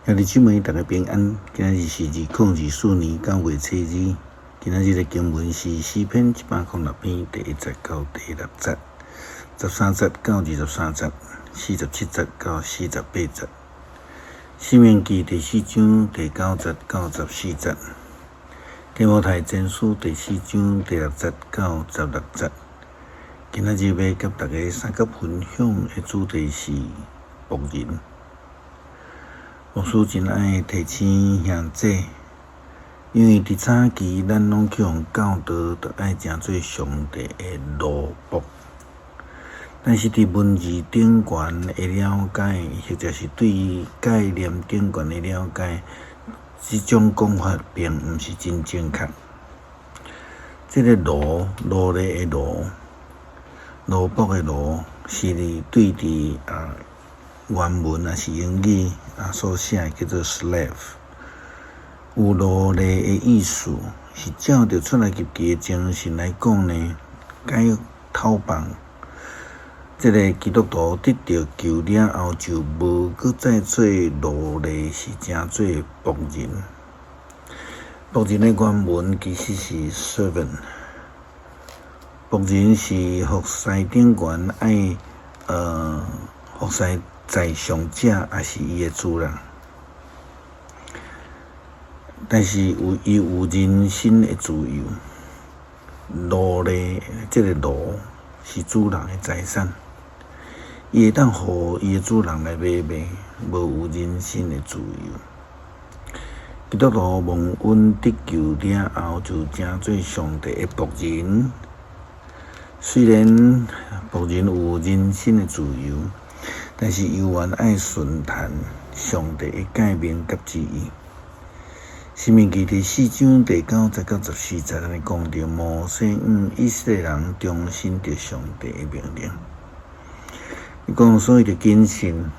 兄弟姊妹，大家平安。今仔日是2024年9月初2。今仔日的經文是詩篇106篇第1節到第6節，13節到23節，47節到48節。申命記第四章第9節到14節。提摩太前書第四章第6節到16節。今仔日欲佮大家相佮分享的主題是僕人。牧師真愛提醒兄弟，因為佇早期咱攏去予教導，著愛成做上帝的奴僕。但是佇文字頂懸的了解，或者是對概念頂懸的了解，這種講法並毋是真正確。這个奴，奴隸的奴，奴僕的奴，是對佇原文抑是英語所寫的叫做 slave，有奴隸的意思，是照著出埃及記的精神來講呢，解脫放。這个基督徒得著救了後，就無閣再做奴隸，是成做僕人。僕人的原文其實是 servant，僕人是服侍頂懸愛服侍在上者，抑是伊的主人，但是有伊有人身的自由。奴隸這个奴是主人的財產，伊會當予伊的主人來買賣，無有人身的自由。基督徒蒙恩得救了後，就成做上帝的僕人。雖然僕人有人身的自由，但是猶原愛順從上帝的誡命佮旨意。申命記第四章第9節到14節，按呢講著摩西向以色列人重申著上帝的命令。伊講，所以著謹慎，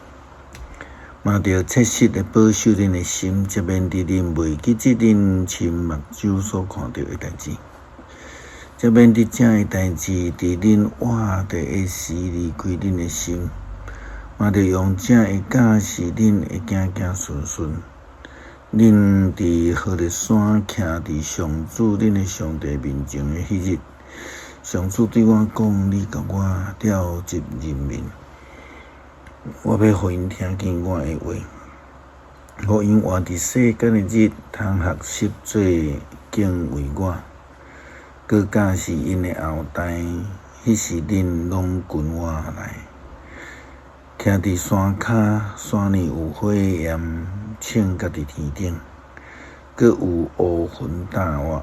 嘛著切實的保守恁的心，才免得恁袂記這恁親目睭所看著的代誌，才免得這个代誌佇恁活著的時離開恁的心。嘛著用這个教示恁的子子孫孫。恁佇何烈山徛佇上主恁的上帝面前的彼日，上主對我講：你共我召集人民，我欲予𪜶聽見我的話，予𪜶活佇世間的日，通學習做敬畏我，閣教示𪜶的後代。彼時恁攏跟我來。徛佇山跤，山裡有火焰衝甲佇天頂，閣有烏雲罩蓋。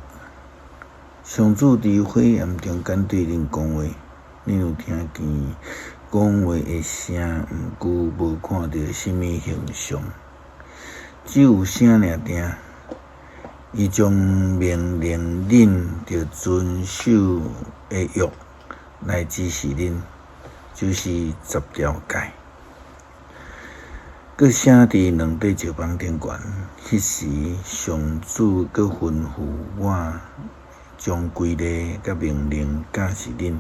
上主佇火焰中間對恁講話，恁有聽見講話的聲，毋過無看著啥物形象，只有聲爾定。伊將命令恁著遵守的約來指示恁，就是十條誡。閣寫佇兩塊石板頂懸。彼時上主閣吩咐我，將規例佮命令教示恁，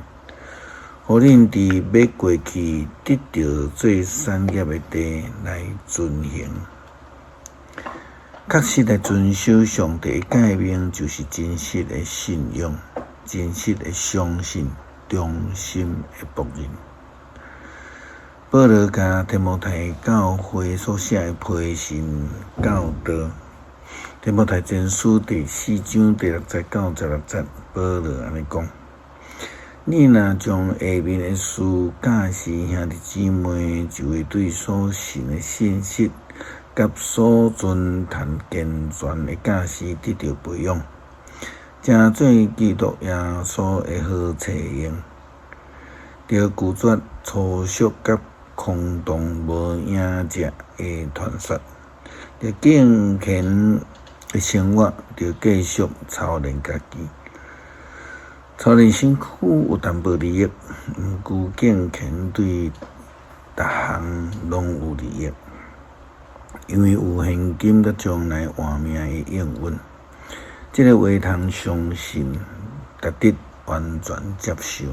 予恁佇欲過去得著做產業的地來遵行。確實來遵守上帝的誡命，就是真實的信仰，真實的相信，忠心的僕人。保羅共提摩太教會所寫的批信教導，提摩太前書第四章第6節到16節，保羅按呢講：你若將下面的事教示兄弟姊妹，就會對所信的信息佮所遵循健全的教示得著培養，成做基督耶穌的好冊用，著拒絕粗俗佮空洞無影跡的傳說，著敬虔的生活，著繼續操練家己。操練身軀有淡薄利益，毋過敬虔對逐項攏有利益，因為有現今佮將來活命的應允。這个話通相信，值得完全接受。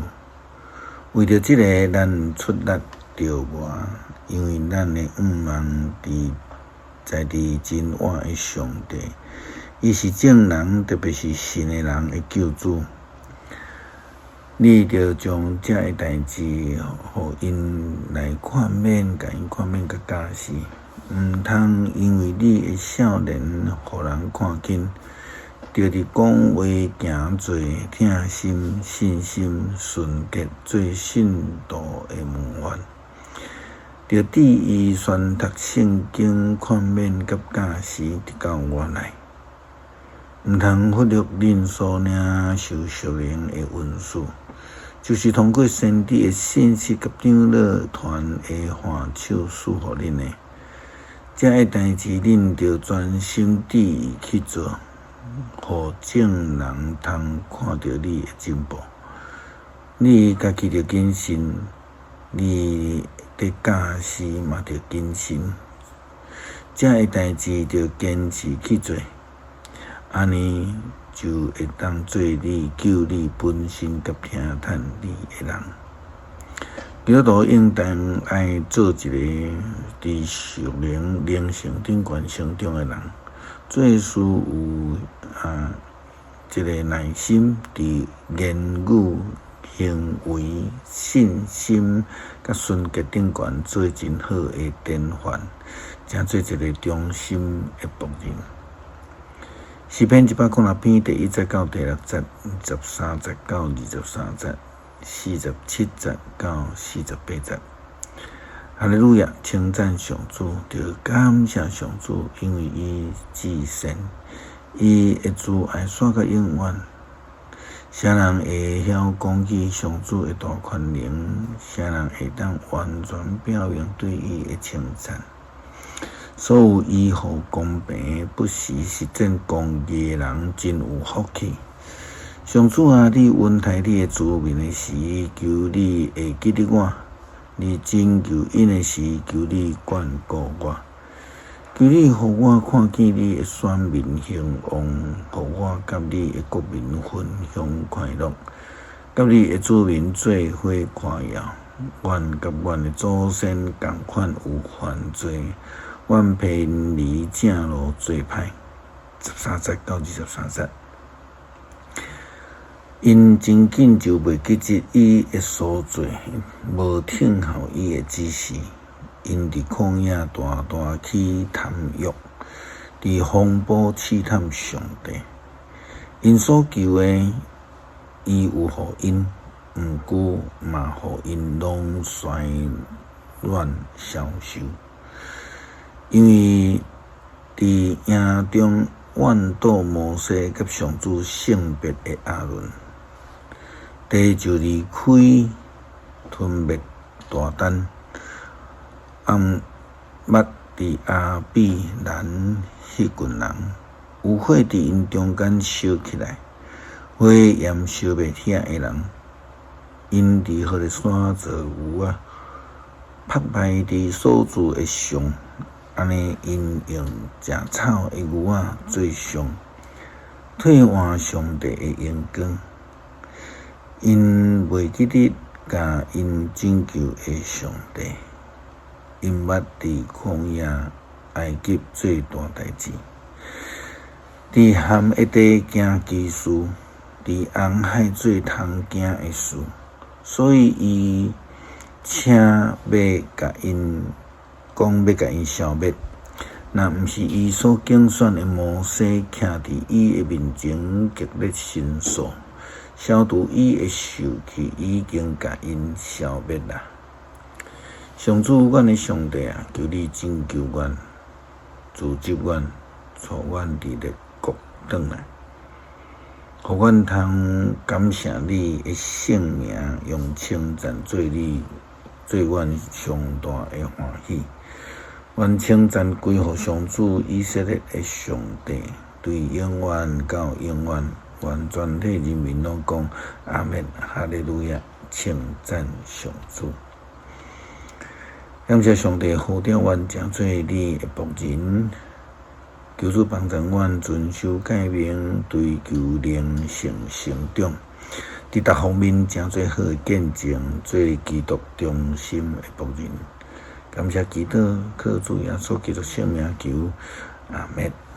為著這个，咱出力著偌，因為咱的向望佇在佇真活的上帝，伊是眾人，特別是信的人的救主。你著將這个代誌，予𪜶來勸勉，共𪜶勸勉佮教示，毋通因為你的少年，予人看輕，著佇講話、行做、疼心、信心、純潔做信徒的模範。著注意宣讀聖經、勸勉佮教示，直到我來。毋通忽略恁所領受屬靈的恩賜，就是通過先知的信息佮長老團的按手賜予恁的。這个代誌，恁著專心致意去做，予眾人通看著你的進步。你家己著謹慎，你佇教示嘛著謹慎。這个代誌著堅持去做，按呢就會當做你救你本身佮聽趁你的人。基督徒應當愛做一个佇屬靈靈性頂懸成長的人，做事有這个耐心，佇言語、行為、信心佮純潔頂懸做真好的典範，成做一个忠心的僕人。詩篇106篇第一節到第六節，13節到23節，47節到48節。哈利路亞！稱讚上主，著感謝上主，因為伊至善，伊的慈愛續到永遠。啥人會曉講起上主的大權能？啥人會當完全表明對伊的稱讚？所有維護公平、不時實踐公義的人，真有福氣。上主啊，你恩待你的子民的時，求你會記得我；你拯救𪜶的時，求你眷顧我。求你予我看見你的選民興旺，予我佮你的國民分享快樂，佮你的子民做伙誇耀。阮佮阮的祖先仝款有犯罪，阮偏離正路做歹。13節到23節，𪜶真緊就袂記得伊的所做，無聽候伊的指示。𪜶佇曠野大大起貪欲，佇風暴試探上帝。𪜶所求的，伊有予𪜶，毋過嘛予𪜶攏衰軟消瘦。因為佇營中怨妒摩西佮上主聖別的亞倫，地就離開吞滅大丹，按捌佇亞比蘭彼群人，有火佇𪜶中間燒起來，火焰燒滅遐的人，𪜶佇何烈山做牛仔，拍敗佇所鑄的像。按呢，𪜶用食草的牛仔做像，替換上帝的榮光。𪜶袂記得共𪜶拯救的上帝，𪜶捌佇曠野埃及做大代誌，佇含的地行奇事，佇紅海做通行的事，所以伊請欲共𪜶講欲共𪜶消滅，若毋是伊所揀選的摩西，徛佇伊的面前極力申訴，消除伊的受氣，已經共𪜶消滅啦。上主，阮的上帝啊，求你拯救阮，組織阮，帶阮佇列國轉來，予阮通感謝你的聖名，用稱讚做你做阮上大的歡喜。願稱讚歸予上主以色列的上帝，對永遠到永遠。願全體人民攏講阿們，哈利路亞，稱讚上主。感謝上帝呼召阮成做你的僕人，求主幫助阮遵守誡命，追求靈性成長，佇逐方面成做好的見證，做基督忠心的僕人。感謝祈禱，靠主耶穌基督聖名求，阿們。